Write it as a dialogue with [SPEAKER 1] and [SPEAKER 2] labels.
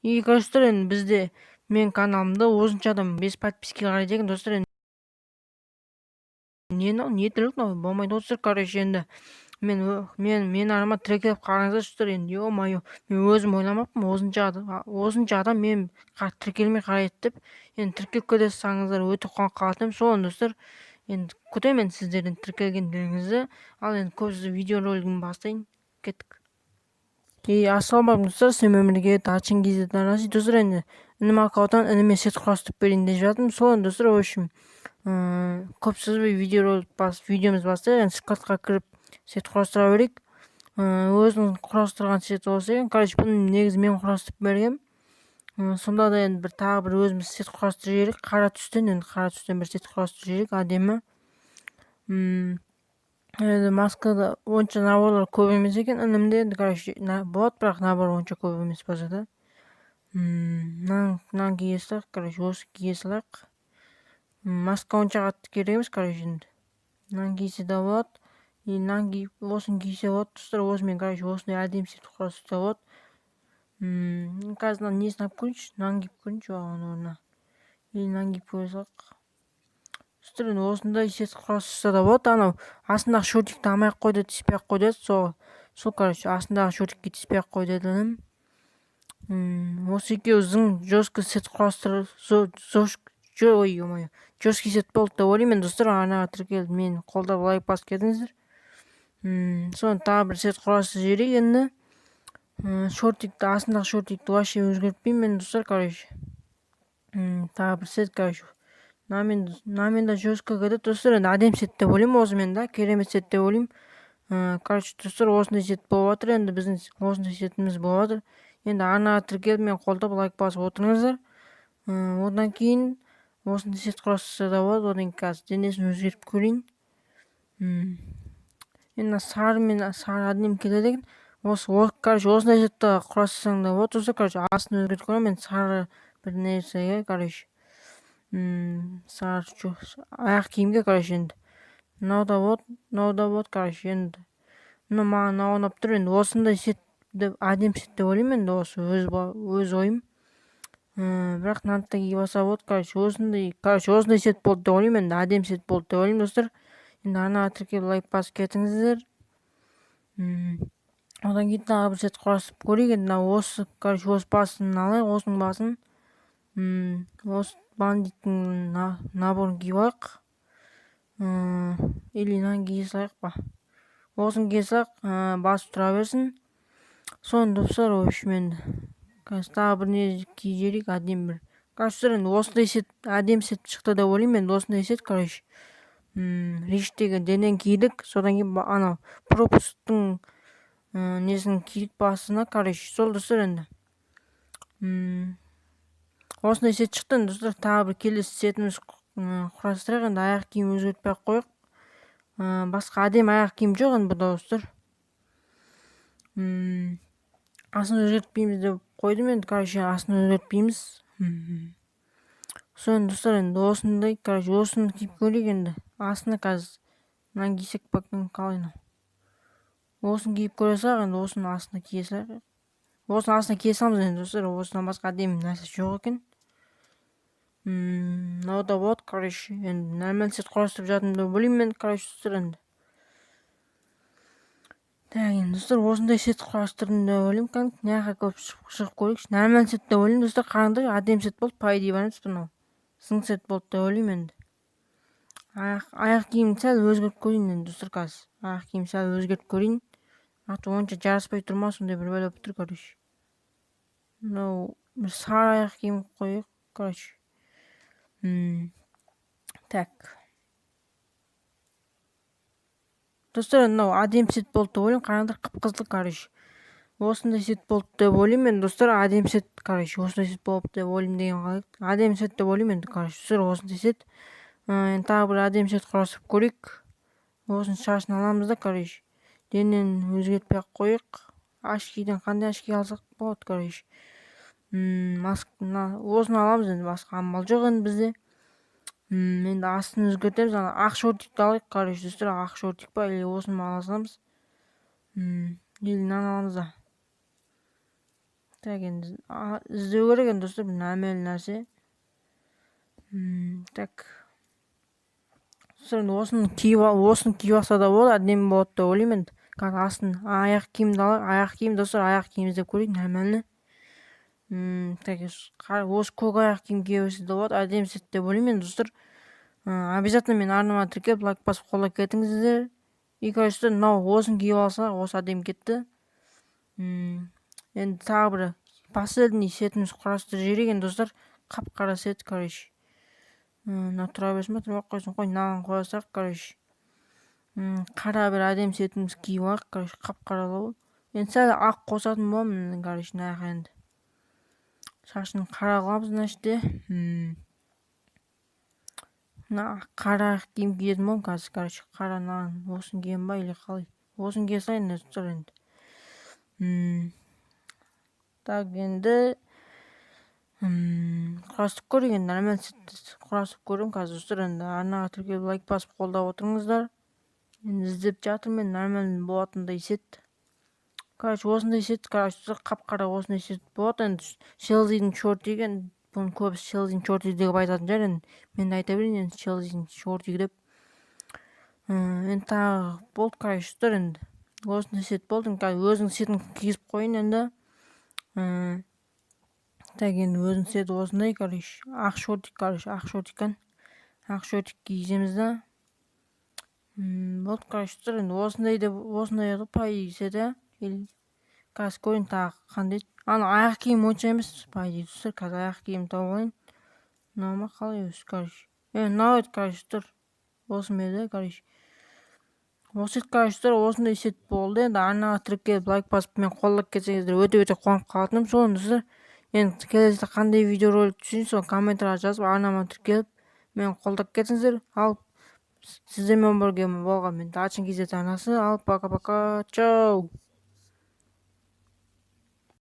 [SPEAKER 1] И, достар, енді бізде менің каналымда осынша адам без подписки қарайды екен, достар. Енді не мынау, не тірлік мынау, болмайды ғой, достар. Короче, енді мен арнама тіркеліп қараңыздаршы, достар. Енді, ё-моё, мен өзім ойламаппын осынша адам мен тіркелмей қарайды деп. Енді тіркеліп кете салсаңыздар, өте қуанып қалатын едім. Соны, достар, енді күтемін енді сіздерден тіркелгендеріңізді. Ал енді көп видеоролигін бастайын, кеттік. И ассалаумағалейкум, достар, сіздермен бірге Дарчын KZ арнасы. Достар, енді інім аккаунттан ініме сет құрастырып берейін деп жатырмын. Сол енді, достар, в общем, көп созбай видеоролик бас видеомызды бастайық. Енді складқа кіріп, сет құрастыра берейік. Өзінің құрастырған сеті осы екен. Короче, бұны негізі мен құрастырып бергенмін. Сонда да енді бір тағы бір өзіміз сет құрастырып жіберейік қара түстен. Енді қара түстен бір сет құрастырып жіберейік әдемі. Енді маскада онша наборлар көп емес екен інімде. Енді, короче, болады, бірақ набор онша көп емес болса да. Мынаны кие салайық, короче, осы кие салайық. Маска онша қатты керек емес, короче. Енді мынаны кисе де болады или мынаны киіп, осыны кисе болады, достар. Осымен, короче, осындай әдемі сет құрастырса болады. Қазір мынаның несін алып көрейінші, мынаны киіп көрейінші оған орнына или мынаны киіп көре салайық. Достар, енді осындай сет құрастырса да болады. Анау астындағы шортикті алмай ақ қой деді, тиіспей ақ қой деді. Сол, короче, астындағы шортикке тиіспей ақ қой деді інім. Осы екеуі зың жестко сет құрастыр, ой, ё-моё, жесткий сет болды деп ойлаймын. Енді, достар, арнаға тіркеліп, мені қолдап, лайк басып кетіңіздер. Соны тағы бір сет құрастырып жіберейік енді. Шортикті, астындағы шортикті вообще өзгертпеймін мен, достар. Короче, тағы бір сет, короче, мынамен де жестко кетеді, достар. Енді әдемі сет деп ойлаймын осымен да, керемет сет деп ойлаймын. Короче, достар, осындай сет болып жатыр. Енді біздің осындай сетіміз болып жатыр. Енді арнаға тіркеліп, мені қолдап, лайк басып отырыңыздар. Одан кейін осындай сет құрастырса да болады. Одан кейін қазір денесін өзгертіп көрейін. Енді мына сары мен сары әдемі келеді екен осы. Короче, осындай сетті құрастырсаң да болады, достар. Короче, астын өзгертіп көремін енді сары бір нәрсеге, короче, сары аяқ киімге. Короче, енді мынау да болады, мынау да болады. Короче, енді мынау маған мынау ұнап тұр. Енді осындай сет деп, әдемі сет деп ойлаймын енді, осы өз ойым. Бірақ мынаны да киіп алса болады. Короче, осындай, короче, осындай сет болды деп ойлаймын. Енді әдемі сет болды деп ойлаймын, достар. Енді арнаға тіркеліп, лайк басып кетіңіздер. Одан кейін тағы бір сет құрастырып көрейік. Енді мына осы, короче, осы басын алайық, осының басын, осы бандиттің наборын киіп алайық или мынаны кие салайық па? Осыны кие салайық, басып тұра берсін соны, достар. В общем, енді қазір тағы бір не киіп жіберейік әдемі бір. Короче, достар, енді осындай сет әдемі сет шықты деп ойлаймын. Енді осындай сет, короче, рич деген денені кидік, содан кейін анау пропусктың несін кидік басына. Короче, сол, достар, енді осындай сет шықты. Енді, достар, тағы бір келесі сетіміз құрастырайық. Енді аяқ киім өзгертпей ақ қояйық, басқа әдемі аяқ киім жоқ енді бұнда, достар. Астын өзгертпейміз деп қойдым енді. Короче, астын өзгертпейміз. Соны, достар, енді осындай, короче, осыны киіп көрейік енді астына. Қазір мынаны кисек па екен, қалай мынау? Осыны киіп көре салайық енді, осының астына кие салайық. Осының астына кие саламыз енді, достар. Осыдан басқа әдемі нәрсе жоқ екен. Мынау да болады. Короче, енді нормально сет құрастырып жатырмын деп ойлаймын мен. Короче, достар, енді так, енді, достар, осындай сет құрастырдым деп ойлаймын. Кәдімгі мына жаққа көп шығып көрейікші. Нормально сет деп ойлаймын, достар. Қараңдар, әдемі сет болды, по идее, бар емес мынау сын сет болды деп ойлаймын. Енді аяқ киімді сәл өзгертіп көрейін енді, достар. Қазір аяқ киімді сәл өзгертіп көрейін, а то онша жараспай тұр ма, сондай бір бәле болып тұр. Короче, мынау бір сары аяқ киім қояйық, короче. Так, достар, мынау әдемі сет болды деп ойлаймын. Қараңдар, қып қызыл. Короче, осындай сет болды деп ойлаймын енді, достар. Әдемі сет, короче, осындай сет болды деп ойлаймын деген қалай, әдемі сет деп ойлаймын енді. Короче, достар, осындай сет. Енді тағы бір әдемі сет құрастырып көрейік. Осының шашын аламыз да, короче, денені өзгертпей ақ қояйық. Очкиден қандай очки алсақ болады? Короче, мына осыны аламыз енді, басқа амал жоқ енді бізде. Енді астын өзгертеміз. Ана ақ шортикті алайық, короче, достар. Ақ шортик па или осыны ала саламыз, или мынаны аламыз да. Так, енді іздеу керек енді, достар, бір нормальный нәрсе. Так, достар, енді осыны киіп алса да болады, әдемі болады деп ойлаймын. Енді қазір астын, аяқ киімді алайық. Аяқ киім, достар, аяқ киім іздеп көрейік нормальный. Так, осы көк аяқ киім кие берсе де болады, әдемі сет деп ойлаймын. Енді, достар, обязательно менің арнама тіркеліп, лайк басып, қолдап кетіңіздер. И, короче, мынау осыны киіп алсақ, осы әдемі кетті. Енді тағы бір последний сетімізді құрастырып жіберейік енді, достар. Қап қара сет, короче. Мына тұра берсін ба, тұрмай ақ қойсын қой, мынаған қоя салайық. Короче, қара бір әдемі сетімізді киіп алайық, короче, қап қаралау. Енді сәл ақ қосатын боламын, короче, мына жаққа. Енді шашын қара қыламыз мына жерде. Мына қара аяқ киім киетін боламын қазір, короче, қара мынаған осыны киемін ба или қалай? Осыны кие салайын, достар, енді. Так, енді құрастырып көрейік. Енді нормально құрастырып көремін қазір, достар. Енді арнаға тіркеліп, лайк басып, қолдап отырыңыздар. Енді іздеп жатырмын мен нормальный болатындай сет. Короче, осындай сет, короче, қап қара осындай сет болады. Енді Челсидің шортигі. Енді бұны көбісі Челсидің шортигі деп айтатын шығар, енді мен де айта берейін енді Челсидің шортигі деп. Енді тағы болды, короче, достар, енді осындай сет болды. Қазір өзінің сетін кигізіп қояйын енді. Так, енді өзінің сеті осындай, короче, ақ шортик, короче, ақ шортик екен. Ақ шортик кигіземіз да, болды. Короче, достар, енді осындай деп, осындай еді по идее сет, иә. Или қазір көрейін тағы қандай. Ана аяқ киім онша емес по идее, достар. Қазір аяқ киім тауып алайын. Мынау ма, қалай өзі, короче? Мынау еді, короче, достар, осы ма еді? Короче, осы еді. Короче, достар, осындай сет болды. Енді арнаға тіркеліп, лайк басып, мені қолдап кетсеңіздер, өте өте қуанып қалатыным сол. Достар, енді келесі қандай видеоролик түсірейін, соны комментарийға жазып, арнама тіркеліп, мені қолдап кетіңіздер. Ал сіздермен бірге болған мен, Дачын KZ арнасы. Ал пока, пока, чао.